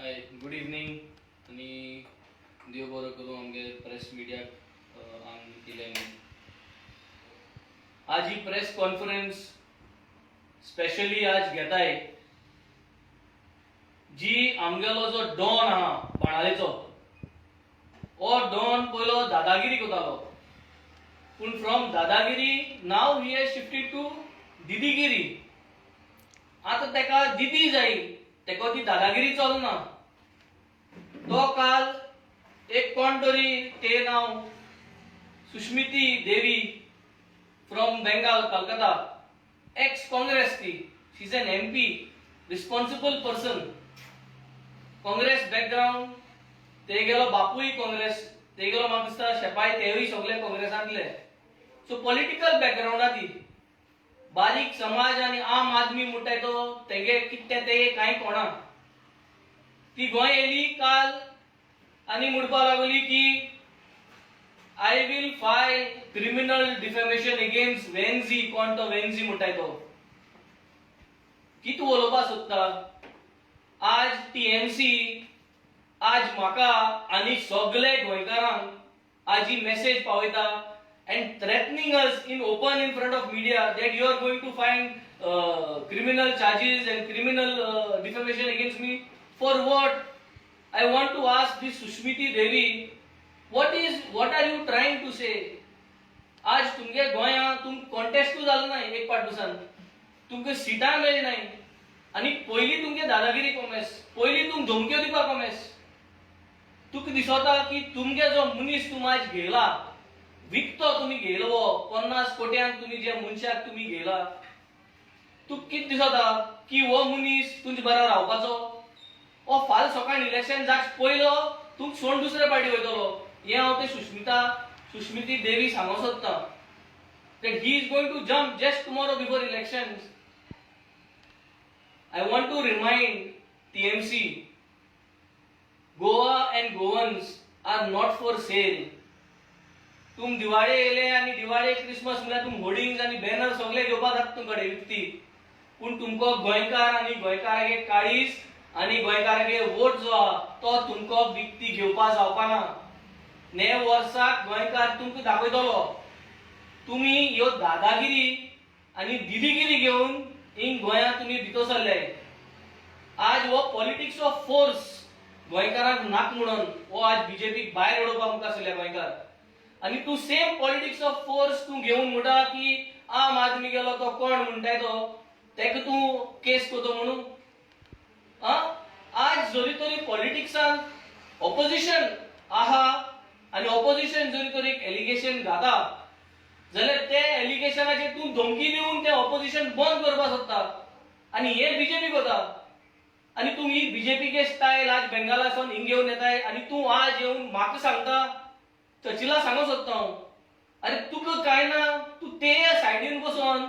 हाय, good evening आनी देव बरो करूं आमगे प्रेस मिडियाक हांग केले म्हणून. आज ही प्रेस कॉन्फरन्स स्पेशली आज घेताय जी आमगेलो जो डॉन आहा बाणालेचो, हो डॉन पयलो दादागिरी करतालो, पूण from दादागिरी now he has shifted to दिदीगिरी. आतां तेका दिदी जाय, तेका ती दादागिरी चलना. तो काल एक कोण तरी ते नांव सुष्मिती देवी फ्रॉम बेंगाल, कलकत्ता, एक्स काँग्रेस ती. She is an MP, responsible person, Congress background. ते गेलो बापूय काँग्रेस, ते गेलो म्हाका दिसता शेपाय, तेवूय सगळे काँग्रेसांतले. सो पॉलिटिकल बॅकग्रावंडा ती. बारीक समाज आनी आम आदमी म्हणटाय तो तेगे कितें ते कांय कोणा. ती गोंय येयली काल आनी म्हणपाक लागली की "I will file criminal defamation against Venzy." कोण तो वेन्झी म्हणटाय तो? कितें उलोवपाक सोदता? आज टीएमसी आज म्हाका आनी सगळे गोंयकारांक आज ही मेसेज पावयता and threatening us in open in front of media that you are going to file criminal charges and criminal defamation against me. For what? I want to ask this Sushmiti Devi, what are you trying to say? आज तुमगे गोंयांत तुम कॉन्टेस्टूय जालो ना एक पाट दिसान, तुमकां सिटां मेळ्ळी नाय आनी पयलीं तुमगे दादागिरी कोमेस, पयलीं तुम धमक्यो दिवपाक कोमेस. तुका दिसता की तुमगे जो मनीस तुम आज घेयला, विकतो तुमी घेयलो, हो 50 कोट्यांक तुमी जे मनशाक तुमी घेयला, तुका कितें दिसता की हो मनीस तुमचे बरा रावपाचो? हो फाल्यां सकाळी इलेक्शन जाक पयलो तुमकां सोडून दुसरे पार्टी वयतलो. हें हांव ते सुष्मिती देवी सांगूंक सोदतां that he is going to jump just tomorrow before elections. I want to remind TMC, Goa and Goans are not for sale. तुम दिवाळे येयले आनी दिवाळे, क्रिसमस म्हळ्यार तुम होर्डिंग्स आनी बॅनर सगळे घेवपाक जाता तुमकडे विकती, पूण तुमकां गोंयकार आनी गोंयकारागे काळीज आनी गोंयकारागे वोट जो आहा तो तुमकां विकती घेवपा जावपा ना. ने वर्साक गोंयकार तुमकां दाखयतलो. तुमी ह्यो दादागिरी आनी दिदीगिरी घेवन हिंग गोंयांत तुमी भितर सरले. आज हो पॉलिटिक्स ऑफ फोर्स गोंयकारांक नाक म्हणून हो आज बीजेपीक भायर उडोवपाक मुखार सरल्या गोंयकार. आनी तूं सेम पॉलिटिक्स ऑफ फोर्स तूं घेवन म्हणटा की आम आदमी गेलो तो कोण म्हणटाय तो तेका तूं केस करतो म्हणून. आ आज जरी तरी पॉलिटिक्सान ऑपोजिशन आहा आनी ऑपोजिशन जरी तरी एक एलिगेशन घाता जाल्यार ते एलिगेशनाचेर तूं धमकी दिवन ते ऑपोजिशन बंद करपाक सोदता आनी हे बीजेपी करता. आनी तूं ही बीजेपीके स्टायल आज बेंगालासून हिंग घेवन येताय आनी तूं आज येवन म्हाका सांगता. चर्चिला सांगूंक सोदता हांव, अरे तुका काय ना, तूं ते सायडीन बसोन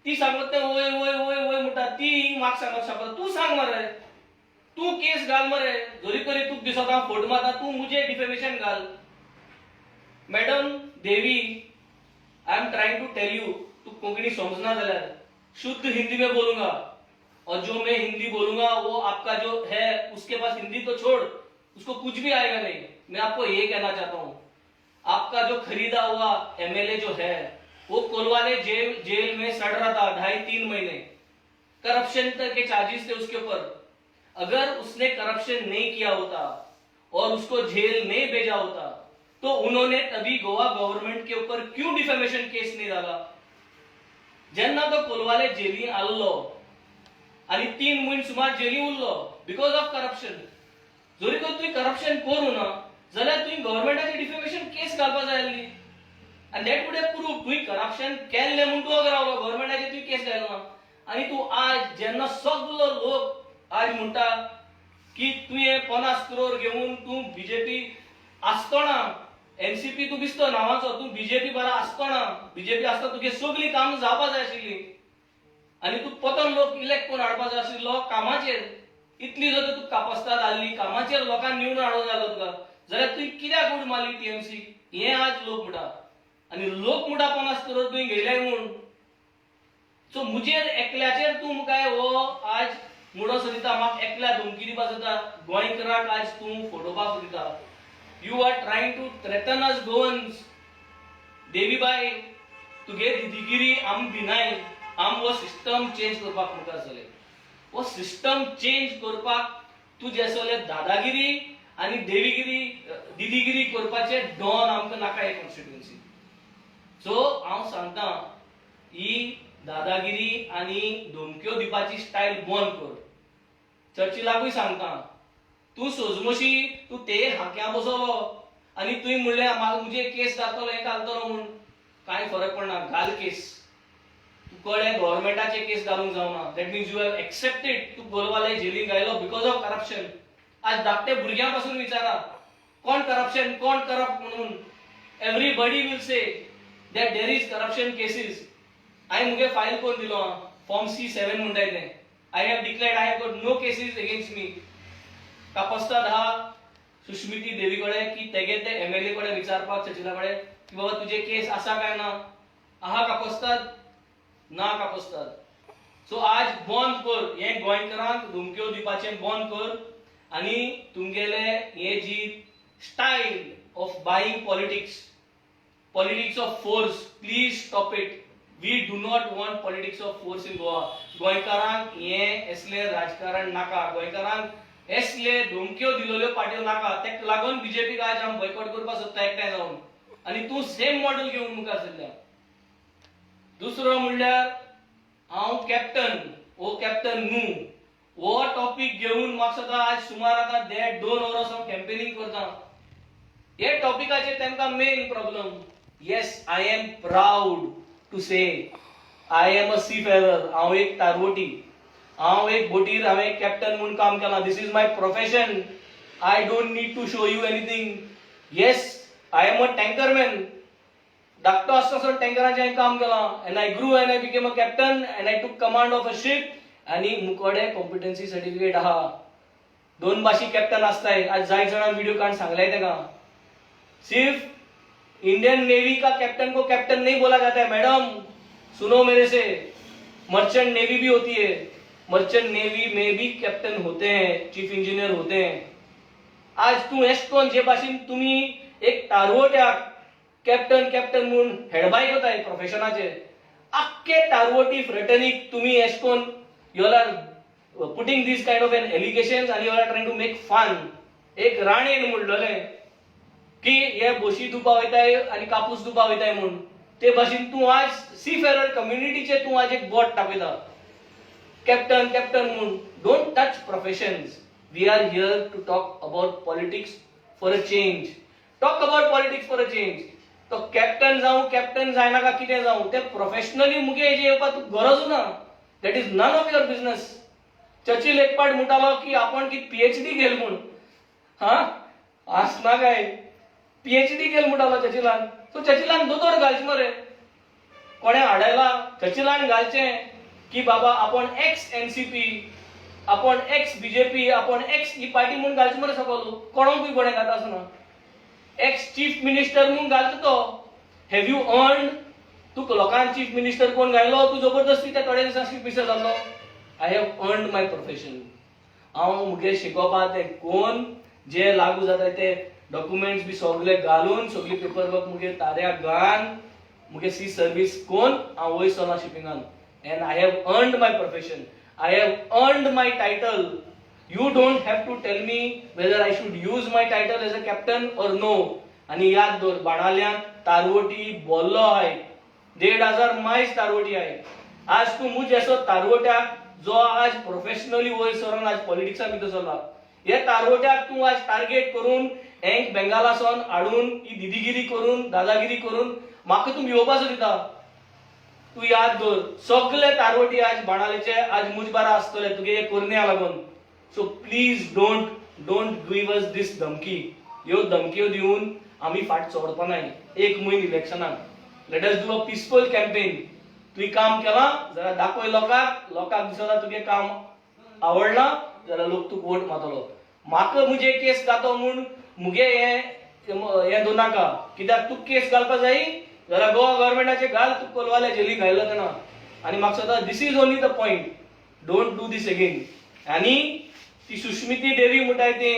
ती सांगत ते वय वय वय वय म्हणटा. ती हिंग म्हाका सांगत शकता. तूं सांग मरे, तूं केस घाल मरे. जरी तरी तुका दिसता फोट मारता, तूं मुजे डिफेमेशन घाल. Madam Devi, I am trying to tell you, तू कोंकणी समजना जाल्यार शुद्ध हिंदी में बोलूंगा और जो मैं हिंदी बोलूंगा वो आपका जो है उसके पास हिंदी तो छोड़, उसको कुछ भी आएगा नहीं. मैं आपको ये कहना चाहता हूं, आपका जो खरीदा हुआ एमएलए जो है वो कोलवाले जेल जेल में सड़ रहा था 2.5-3 महीने. करप्शन तक के चार्जेस थे उसके ऊपर. अगर उसने करप्शन नहीं किया होता और उसको जेल नहीं भेजा होता तो उन्होंने तभी गोवा गव्हर्नमेंट के ऊपर क्यों डिफेमेशन केस नहीं डाला? जेन्ना तो कोलवाले जेली आल्लो आणि 3 म्हयने सुमार जेली उरलो because of corruption, जरी तर तुवें करप्शन करूं ना जाल्यार तुवें गव्हर्मेंटाचे डिफेमेशन केस घालपा जाय आसली आनी that would have prove तुवें करप्शन केल्लें म्हूण तूं रावलो, गव्हर्मेंटाचे तुवें केस घायलो ना. आनी तूं आज जेन्ना सगलो लोक आज म्हणटा की तुवें 50 करोड घेवन तूं बीजेपी आसतना, एनसीपी तूं दिसतो नांवाचो, तूं बीजेपी बरा आसतना, बीजेपी आसतना तुगे सगळीं कामां जावपा जाय आशिल्ली आनी तूं परतून लोक इलेक्ट करून हाडपा जाय आशिल्लो कामाचेर. इतली जर तूं कापस्ताद आहली, कामाचेर लोकांक निवडून हाडूंक जालो तुका जाल्यार तुवें कित्याक उड मारली टीएमसी, हें आज लोक म्हणटा. आनी लोक म्हणटा 50 करोड तुवें घेयले म्हूण. सो मुजेर एकल्याचेर तूं काय हो आज मुडो सोदिता, म्हाका एकल्या धमकी दिवपाक सोदता. गोंयकाराक आज तूं फटोवपाक सोदिता. You are trying to threaten us Goans. देवीबाय, तुगे दिदीगिरी आम दिनाय. आम हो सिस्टम चेंज करपाक मुखार सरले. हो सिस्टम चेंज करपाक तूं जे दादागिरी आनी देवीगिरी, दिदीगिरी करपाचे डॉन आमकां नाका हे कॉन्स्टिट्युएन्सी. सो हांव सांगता, ही दादागिरी आनी धमक्यो दिवपाची स्टायल बंद कर. चर्चिलाकूय सांगता, तूं सोजमोशी तूं ते हाक्या बसवलो आनी तुवें म्हणलें म्हाका मुजे केस घालतलो, हें घालतलो म्हूण. कांय फरक पडना, घाल केस. तूं कळ्ळें, गव्हर्मेंटाचे केस घालूंक जावना. That means you have accepted. तूं Colvale Jelin घायलो because of corruption. आज धाकटे भुरग्यां पासून विचारा, कोण करप्शन, कोण करप्ट म्हणून. Everybody will say that there is corruption cases. हांवें मुगे फायल करून दिलो, फॉर्म सी 7 म्हणटाय तें. I have declared I have got no cases against me. कापस्ताद हा सुश्मिती देवी कडेन की तेगे ते एमएलए कडेन विचारपाक, चर्चिला कडेन, की बाबा तुजे केस आसा काय ना. आहा कापस्ताद? ना कापस्ताद. सो आज बंद कर हे, गोंयकारांक धमक्यो दिवपाचें बंद कर आनी तुमगेले हे जी style of buying politics, politics of force, please stop it. We do not want politics of force in Goa. गोंयकारांक हे असले राजकारण नाका. गोंयकारांक असले धमक्यो दिलेल्यो पार्ट्यो नाका. तेका लागून बीजेपीक आज आमी बॉयकॉट करपाक सोदता एकठांय जावन आनी तूं सेम मॉडेल घेवन मुखार सरल्या. दुसरो म्हणल्यार, हांव कॅप्टन हो कॅप्टन न्हू हो टॉपीक घेवन म्हाका दिसता आज सुमार आतां देड दोन वरां हांव कॅम्पेनिंग करता हे टॉपिकाचेर. तांकां main problem. Yes, I am proud to say I am a seafarer. हांव एक तारवटी. हांव एक बोटीर हांवें कॅप्टन म्हूण काम केलां. This is my profession. I don't need to show you anything. Yes, I am a tankerman. धाकटो आसतना टँकराचें हांवें काम केलां and I grew and I became a captain and I took command of a ship. आनी मुकोडे competency certificate आहा. दोन भाशी captain आसताय. आज जायत जाणां व्हिडिओ काडून सांगलाय ताका. सिर्फ इंडियन नेवी का कैप्टन को कैप्टन नहीं बोला जाता है. मैडम, सुनो मेरे से, मर्चेंट नेवी भी होती है. मर्चेंट नेवी में भी कैप्टन होते हैं, चीफ इंजिनियर होते हैं. आज तूं एश कोन जे भाशेन तुमी एक तारवट्याक कॅप्टन कॅप्टन म्हूण हेडबाय कोताय प्रोफेशनाचे, आख्खे तारवटी फ्रेटर्नीक तुमी एश कोन you are putting this kind of an allegations आनी you are trying to make fun. एक राणेन म्हणलेलें की हे बोशी धुवपा वयताय आनी कापूस धुवपा वयताय म्हूण, ते भाशेन तूं आज सी फेरर कम्युनिटीचे तूं आज एक बोट दाखयता कॅप्टन कॅप्टन म्हूण. Don't touch professions. We are here to talk about politics for a change. Talk about politics for a change. तो कॅप्टन जावं, कॅप्टन जायनाका, कितें जावं, ते प्रोफेशनली मुगे हेजेर येवपाक तुका गरज ना. That is none of your business. Churchill एक पाट म्हणटालो की आपण की पीएचडी घेल म्हूण. हा आसना काय, पीएचडी केल म्हणटालो चर्चिलान. सो चर्चिलान दोतोर घालचे मरे. कोणें हाडयला चर्चिलान घालचें की बाबा आपण एक्स एनसीपी, आपण एक्स बीजेपी, आपण एक्स ही पार्टी म्हूण घालचे मरे सकल. कोणाकूय कोणें घाता आसना. एक्स चीफ मिनिस्टर म्हूण घालता तो. Have you earn? तूं लोकांक चीफ मिनिस्टर कोण घायलो? तूं जबरदस्ती त्या थोड्या दिसां चीफ मिनिस्टर जाल्लो. I have earned my profession. हांव मुगे शिकोवपा तें कोण जे लागू जाता ते डॉक्युमेंट्स बी सगळे घालून, सगळी पेपर वर्क मुगे ताऱ्या घान, मुगे सी सर्वीस कोण हांव वयर सरला शिपिंगान and I have earned my profession. I have earned my title. You don't have to tell me whether I should use my title as a captain or no. आनी याद दवर, बाणाल्यांत तारवटी बोल्लो आहाय. 1500 मायज तारवटी आहाय. आज तूं मुज असो तारवट्याक जो आज प्रोफेशनली वयर सरून आज पॉलिटिक्सा भितर सरला, हे तारवट्याक तूं आज टार्गेट करून, हेंक बेंगालासून हाडून ही दिदीगिरी करून, दादागिरी करून म्हाका तूं येवपाचो दिता. तूं याद दवर, सगळे तारवटी आज बाणालेचे आज मुजबारा आसतले तुगे हे करण्या लागून. So please don't give us this धमकी. ह्यो धमक्यो दिवन आमी फाट चोडपा नाय. एक म्हयनो इलेक्शनाक, let us do a peaceful campaign. तुवें काम केलां जाल्यार दाखय लोकांक. लोकांक दिसता तुगे काम आवडला जाल्यार लोक तुका वोट मारतलो. म्हाका मुजे केस घातो म्हूण मुगे हे हें दवरनाका, कित्याक तूं केस घालपा जाय जाल्यार गोवा गव्हर्मेंटाचे घाल. तूं कोलवाले जेली घायलो तेन्ना. आनी म्हाका दिसता, this is only the point. Don't do this again. आनी ती सुश्मिती देवी म्हणटाय ती,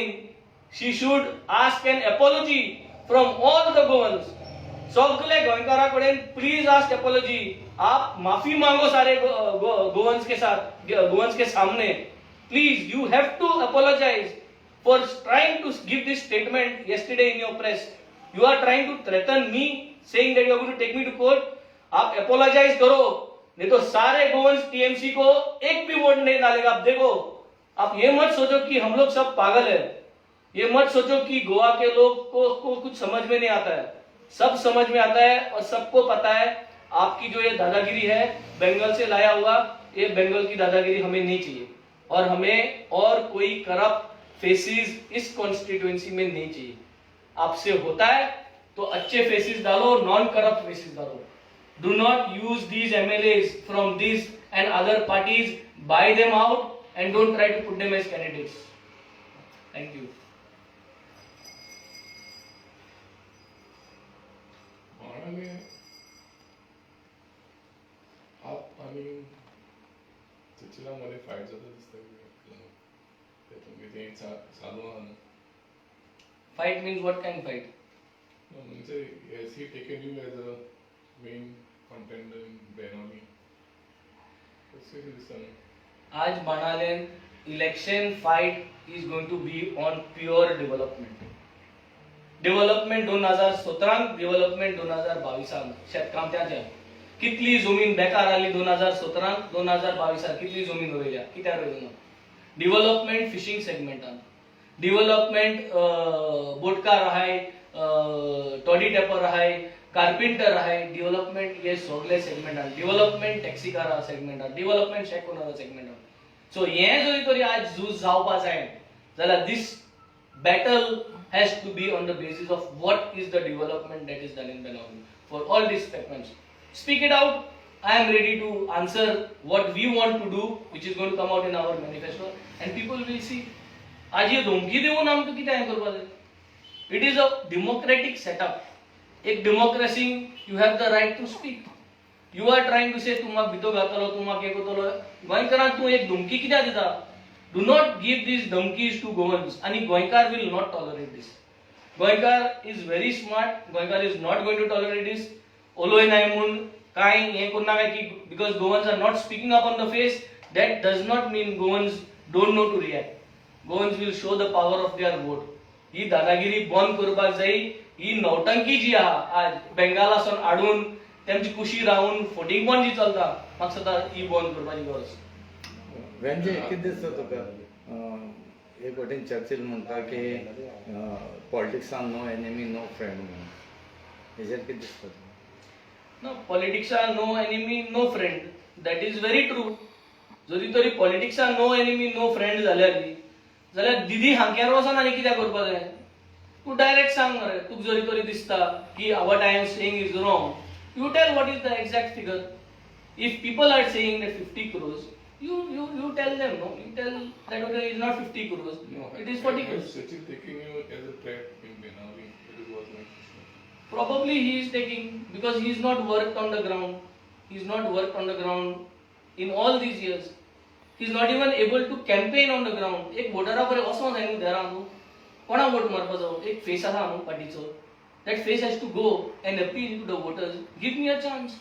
she should ask an apology from all the Goans. सगळे गोंयकारा कडेन प्लीज आस्क एपोलॉजी. आप माफी मांगो सारे गोवन्स के साथ, गोवन्स के सामने. Please, you have to apologise for trying to give this statement yesterday in your press. You are trying to threaten me, saying that you are going to take me to court. आप apologise करो, नहीं तो सारे गोवंस TMC को एक भी vote नहीं डालेगा. आप देखो, आप ये मत सोचो कि हम लोग सब पागल है. ये मत सोचो कि गोवा के लोग को कुछ समझ में नहीं आता है. सब समझ में आता है और सबको पता है आपकी जो ये दादागिरी है बंगाल से लाया हुआ, ये बंगाल की दादागिरी हमें नहीं चाहिए और हमें और कोई करप्ट फेसेस इस कॉन्स्टिट्यूएंसी में नहीं चाहिए. आपसे होता है तो अच्छे फेसेस डालो, नॉन करप्ट फेसेस डालो. Do not use these MLAs from this and other parties. Buy them out and don't try to put them as candidates. Thank you. म्हणाले आप आनी चर्चिला मदें फायट जाता दिसता ते तुमगे तें चालू आहा न्हू. Fight means what kind fight? म्हणजे has he taken you as a main contender in Benaulim, तशें दिसता न्हू. आज म्हणाले election fight is going to be on pure development. Development 2017, development 2022. शेतकामत्याच्या कितली जमीन बेकार आली 2017, 2022 कितली जमीन रोयल्या, कित्याक रोयली ना. डेव्हलपमेंट फिशींग सेगमेंटान, डेव्हलपमेंट बोटकार आहाय, टॉडी टॅपर आहाय, कार्पेंटर आहाय, डेव्हलपमेंट हे सगळे सेगमेंटान, डेव्हलपमेंट टॅक्सीकारा सेगमेंटान, डेव्हलपमेंट शॅक ओनरा सेगमेंटान. सो हें जरी तरी आज झूज जावपा जाय जाल्यार this battle has to be on the basis of what is the development that is done in Benaulim for all these segments. Speak it out. I am ready to answer what we want to do, which is going to come out in our manifesto, and people will see. आज ही धमकी दिवन आमकां कितें हें करपाक जाय? It is a democratic setup. एक democracy, you have the right to speak. You are trying to say तूं म्हाका भितर घातलो, तूं म्हाका हें करतलो. गोंयकारांक तूं एक धमकी कित्याक दिता? Do not give these धमकीज to Goans. आनी गोंयकार will not tolerate this. गोंयकार is very smart. गोंयकार is not going to tolerate this. उलोय नाय म्हूण कांय हें करना काय की because Goans are not speaking up on the face, that does not mean Goans don't know to react. Goans will show the power of their vote. ही दादागिरी बंद करपाक जाय. ही नौटंकी जी आहा आज बेंगालासून हाडून तेमची कुशी रावन फटींगपण जी चलता, म्हाका दिसता ही बंद करपाची गरज. वेंजे, कितें दिसता तुका? एक वटेन चर्चिल म्हणटा की पॉलिटिक्सान नो एनिमी नो फ्रेंड म्हणून, हेजेर कितें दिसता तुका? No, politics are no enemy, no friend. That is very true. जरी तरी politics are no enemy, no friend जाल्यार जाल्यार दिदी हांक्यार वचोन आनी कित्याक करपा जाय? तूं डायरेक्ट सांग मरे. तुका जरी तरी दिसता की what I am saying is wrong, you tell what is the exact figure. If people are saying that 50 crores, you tell them, no, you tell that okay, is not 50 crores, No, it is 40 has crores. Sachin taking you as a threat in Benaulim? That is what my question. Probably he is taking because he is not worked on the ground. He is not worked on the ground in all these years. He is not even able to campaign on the ground. एक वोटरा बरें वचोंक जाय न्हू देरां, तूं कोणाक vote मारपाचो? एक face आसा न्हू पार्टीचो. That face has to go and appeal to the voters, give me a chance.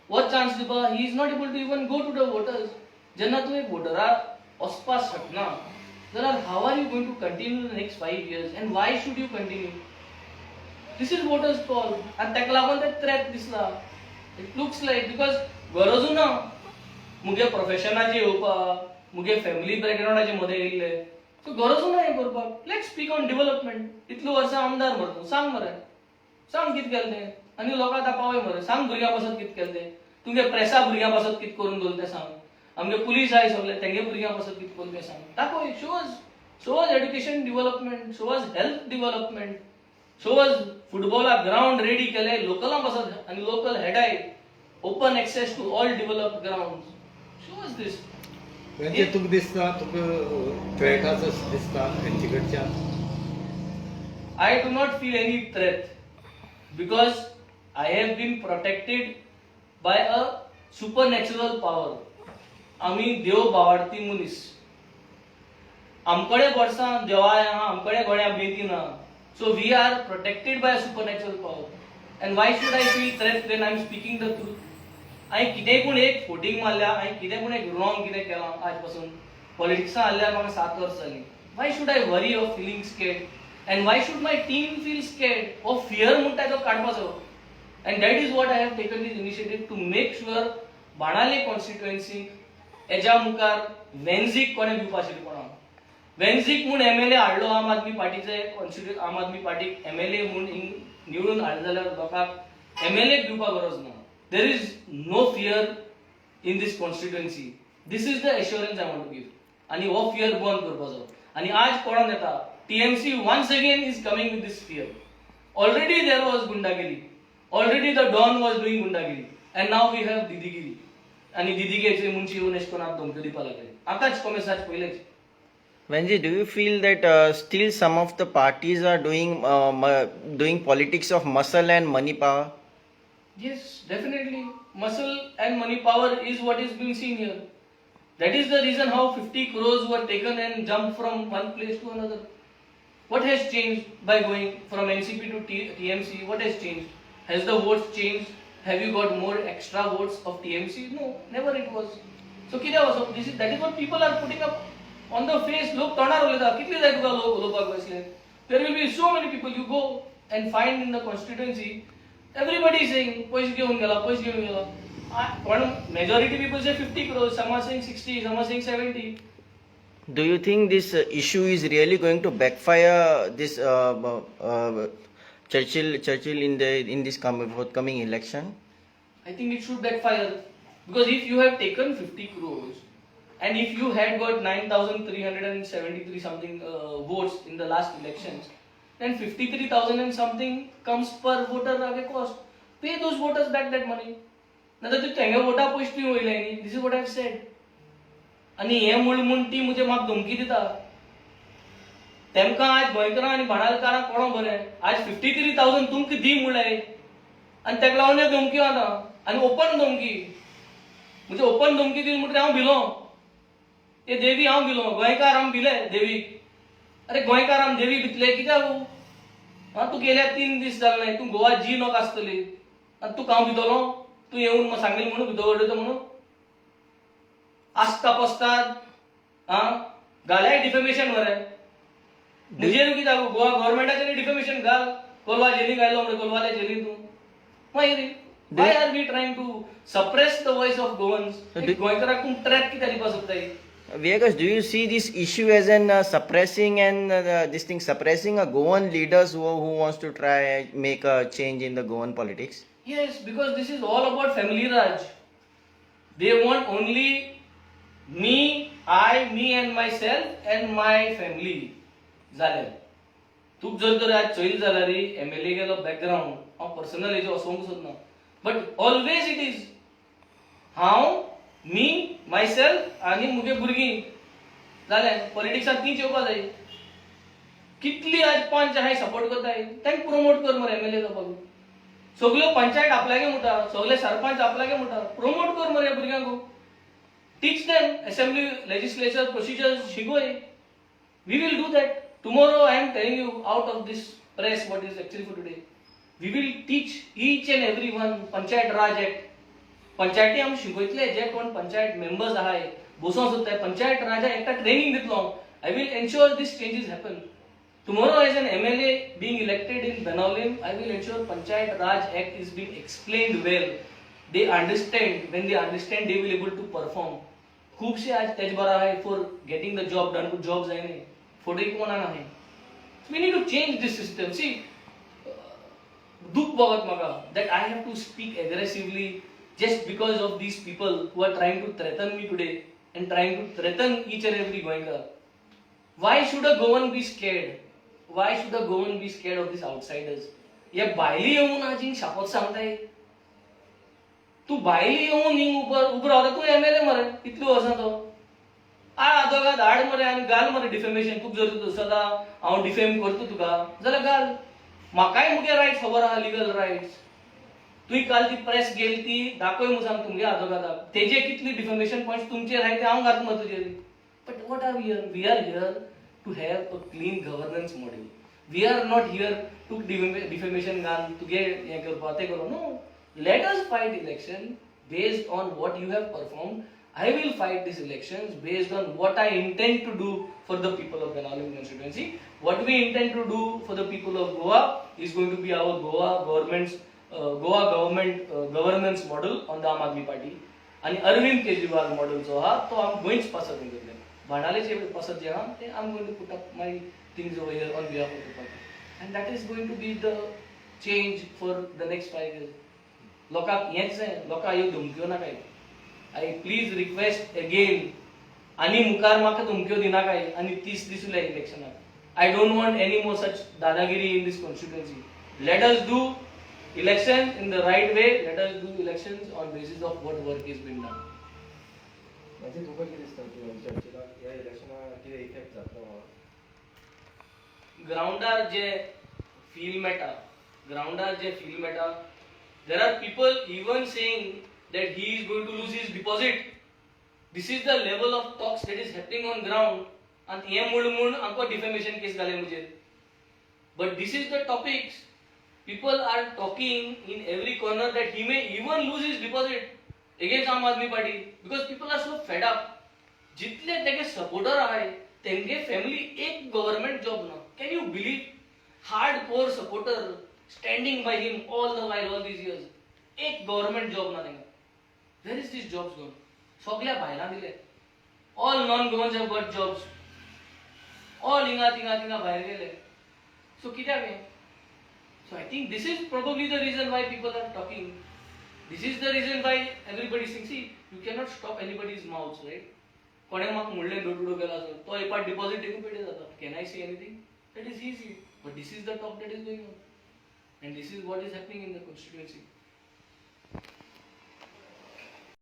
हो चान्स दिवपा he is not able to even go to the voters. जेन्ना तूं एक वोटराक वचपाक शकना जाल्यार how are you going to continue the next 5 years and why should you continue? This is voters call. आनी ताका लागून ते थ्रेट दिसला, it looks like, because गरजू ना मुगे प्रोफेशनाचे येवपाक, मुगे फॅमिली बॅकग्रावंडाचे मदें येयल्ले, सो गरजू ना हें करपाक. Let speak on development. इतलीं वर्सां आमदार मरे तूं, सांग मरे, सांग कितें केलें तें आनी लोकांक आतां पावय मरे. सांग भुरग्यां पासत कितें केलें तें. तुमगे प्रेसा भुरग्यां पासत कितें करून दवरलें तें सांग. आमगे पुलीस आहाय सगळे, तेंगे भुरग्यां पासत कितें करून तें सांग. दाखय, show us education development, show us health development, show us फुटबॉलाक ground ready केले लोकलां पासत आनी local हेडाय, open access to all developed ground. Show us this. म्हणजे तुका दिसता, तुका थ्रेट आसा दिसता हेंचे कडच्यान? I do not feel any threat because I have been protected by a supernatural power. आमी देव बावाडती मनीस. आमकडे वर्सां देवाय आहा, आमकडे गोड्या बेती ना. So we are protected by supernatural power, and why should I feel threat when I am speaking the truth? हांवें कितेंय पूण एक फोटींग मारल्या, हांवें कितें पूण एक रॉंग कितें केलां? आज पासून पॉलिटिक्सान आयल्यार म्हाका 7 वर्स जालीं. Why should I worry or feeling scared, and why should my team feel scared? हो फियर म्हणटा तो काडपाचो, and that is what I have taken this initiative to make sure Benaulim constituency हेज्या मुखार वेन्झीक कोणें दिवपाचें कोणाक. वेन्झीक म्हूण एमएलए हाडलो आम आदमी पार्टीचे कॉन्स्टिट्यु आम आदमी पार्टीक एमएलए म्हूण निवडून हाडले जाल्यार लोकांक एमएलए दिवपाक गरज ना. There is no fear in this constituency. This is the assurance I want to give. आनी हो फियर बंद करपाचो. आनी आज कोणाक येता, TMC once again is coming with this fear. Already there was गुंडागिरी, already the don was doing गुंडागिरी, and now we have दिदीगिरी. आनी दिदीगिरीचे मुंशी येवन एशें करून आतां धमक्यो दिवपाक लागले आतांच कॉमेसाच पयलेच. Venzy, do you feel that still some of the parties are doing politics of muscle and money power? Yes, definitely. Muscle and money power is what is being seen here. That is the reason how 50 crores were taken and jumped from one place to another. What has changed by going from NCP to TMC? What has changed? Has the votes changed? Have you got more extra votes of TMC? No, never it was. So कितें वचप? This is that is what people are putting up on the face. लोक तोंडार उलयता. कितले जाय तुका लोक उलोवपाक बसले? There will be so many people you go and find in the constituency. Everybody is saying पयशे घेवन गेला, पयशे घेवन गेला. कोण majority people say 50 crores, some are saying 60, some are saying 70. Do you think this issue is really going to backfire this Churchill in this forthcoming election? I think it should backfire, because if you have taken 50 crores and if you had got 9,373 something votes in the last elections, then 53,000 and something comes per voter as a cost. Pay those voters back that money. नातर तूं तेंगे वोटा पयशे तुवें वयले न्ही. This is what I have said. आनी हें म्हूण म्हूण ती म्हजे म्हाका धमकी दिता. तेमकां आज गोंयकारां आनी बाणालकारांक कोणो बरें आज 53,000 तुमकां दी म्हणलें आनी तेका लागून ह्यो धमक्यो आतां आनी ओपन धमकी. म्हणजे ओपन धमकी दिली म्हणटकीर हांव भिलो. ते देवी हांव भिलो. गोंयकार आम भिले देवीक. अरे गोंयकार आम देवी भितले कित्याक? आं, तूं गेल्यार 3 दीस जाले नाय, तूं गोवा जी नोक आसतली आनी तुका हांव भितलो? तूं येवन सांगली म्हणून भितर उडयता म्हणून आसता पसतात. आं, घाल्याय डिफेमेशन मरे म्हजेर. कित्याक गोवा गव्हर्मेंटाचेर डिफेमेशन घाल. कोलवा जेलीक आयलो म्हणून कोलवाले जेलीन तूं मागीर. Why are we trying to suppress the voice of Goans? गोंयकाराक तूं ट्रॅप कित्याक दिवपाक सोदताय? Viegas, do you see this issue as an suppressing and this thing suppressing a Goan leaders who wants to try make a change in the Goan politics? Yes, because this is all about family Raj. They want only me, I, me and myself and my family. जालें. तुक जर तर आज चोयल जाल्यार MLA गेलो background, हांव personal हेजेर वचोंक सोदना, बट ऑलवेज it is हांव, मी, मायसेल्फ आनी मुगे भुरगीं. जालें. पॉलिटिक्सान तींच येवपा जाय. कितली आज पंच आहाय सपोर्ट करताय, तांकां प्रमोट कर मरे एमएलए जावपाक. सगल्यो पंचायत आपल्यागे म्हणटा, सगळे सरपंच आपल्यागे म्हणटा. प्रमोट कर मरे भुरग्यांक. Teach them assembly, legislature procedure शिकय. We will do that tomorrow. I am telling you out of this press what is actually for today. We will teach each and every one Panchayat Raj Act. पंचायती आमी शिकयतले. जे कोण panchayat members आहाय बसोंक सोदताय, पंचायत राजा एकटा training दितलो. I will ensure this changes happen tomorrow. As an MLA being elected in Benaulim, I will ensure Panchayat Raj Act is being explained well. They understand. When they understand, they will able to perform. खुबशे आज तेज बरो आहाय for getting the job done. Job जाय न्ही, photo कोणाक आहाय. We need to change this system. See, दुःख भोगत म्हाका that I have to speak aggressively just because of these people who are trying to threaten me today and trying to threaten each and every Goenkar. Why should a Goan be scared? Why should a Goan be scared of these outsiders? हे भायली येवन आज हिंग शापोत सांगताय. तूं भायली येवन हिंग उबो उबो रावता. तूं एमएलए मरे इतली वर्सां तो आ आदोगाद हाड मरे आनी घाल मरे डिफेमेशन. खूब जर तूं सदां हांव डिफेम करता तुका जाल्यार घाल. म्हाकाय मुगे रायट्स खबर आहा, लिगल रायट्स. तुवें काल ती प्रेस गेली ती दाखय म्हूण सांग तुमगे आदोगादाक. तेजे कितली डिफेमेशन पॉयंट्स तुमचेर आहाय ते हांव घालता मरे तुजेर. But what are we here? We are here to have a clean governance model. We are not here to defamation घालून तुगे हें करपा तें करपा. No, let us fight election based on what you have performed. I will fight these elections based on what I intend to do for the people of Benaulim constituency. What we intend to do for the people of Goa is going to be our Goa government governance model on the Aam Aadmi Party. आणि Arvind Kejriwal model जो आहा तो आम गोंयच पासत हें करतले. बाणावलेचे पासत जे आहा ते I am going to put up my things over here on behalf of the party, and that is going to be the change for the next 5 years. लोकांक हेंच जाय, लोकांक ह्यो धमक्यो नाकाय. I please request again, आनी मुखार म्हाका धमक्यो दिनाकाय आनी 30 दीस उरले इलेक्शनाक. I don't want any more such Dadagiri in this constituency. Let us do election in the right way. Let us do election on basis of what work is been done. म्हणजे तुका कितें दिसता की चर्चिलाक ह्या इलेक्शनाक कितें इफेक्ट जातलो म्हणून? ग्रावंडार जे फील मेळटा, ग्रावंडार जे फील मेळटा, there are people even saying that he is going to lose his deposit. This is the level of talks that is happening on ground. आनी हें म्हूण म्हूण आमकां डिफेमेशन केस घाले म्हजेर. But this is the topics people are talking in every corner, that he may even lose his deposit against Aam Aadmi Party, because people are so fed up. जितले तेगे supporter आहाय तेंगे फॅमिली एक government job ना. Can you believe? Hard core supporter standing by him all the while, all these years, एक government job ना तेंका. Where is this jobs gone? सगल्या भायलां दिले. All non Goans have got jobs. All हिंगा थिंगा थिंगा भायर गेले. सो कित्याक हें? So I think this is probably the reason why people are talking. This is the reason why everybody thinks, see, you cannot stop anybody's mouths, right? कोणें म्हाका म्हणलें लोटुडो गेला आसत तो एक पाट डिपॉझिट देखून पेटे जाता. Can I say anything? That is easy. But this is the talk that is going on, and this is what is happening in the constituency.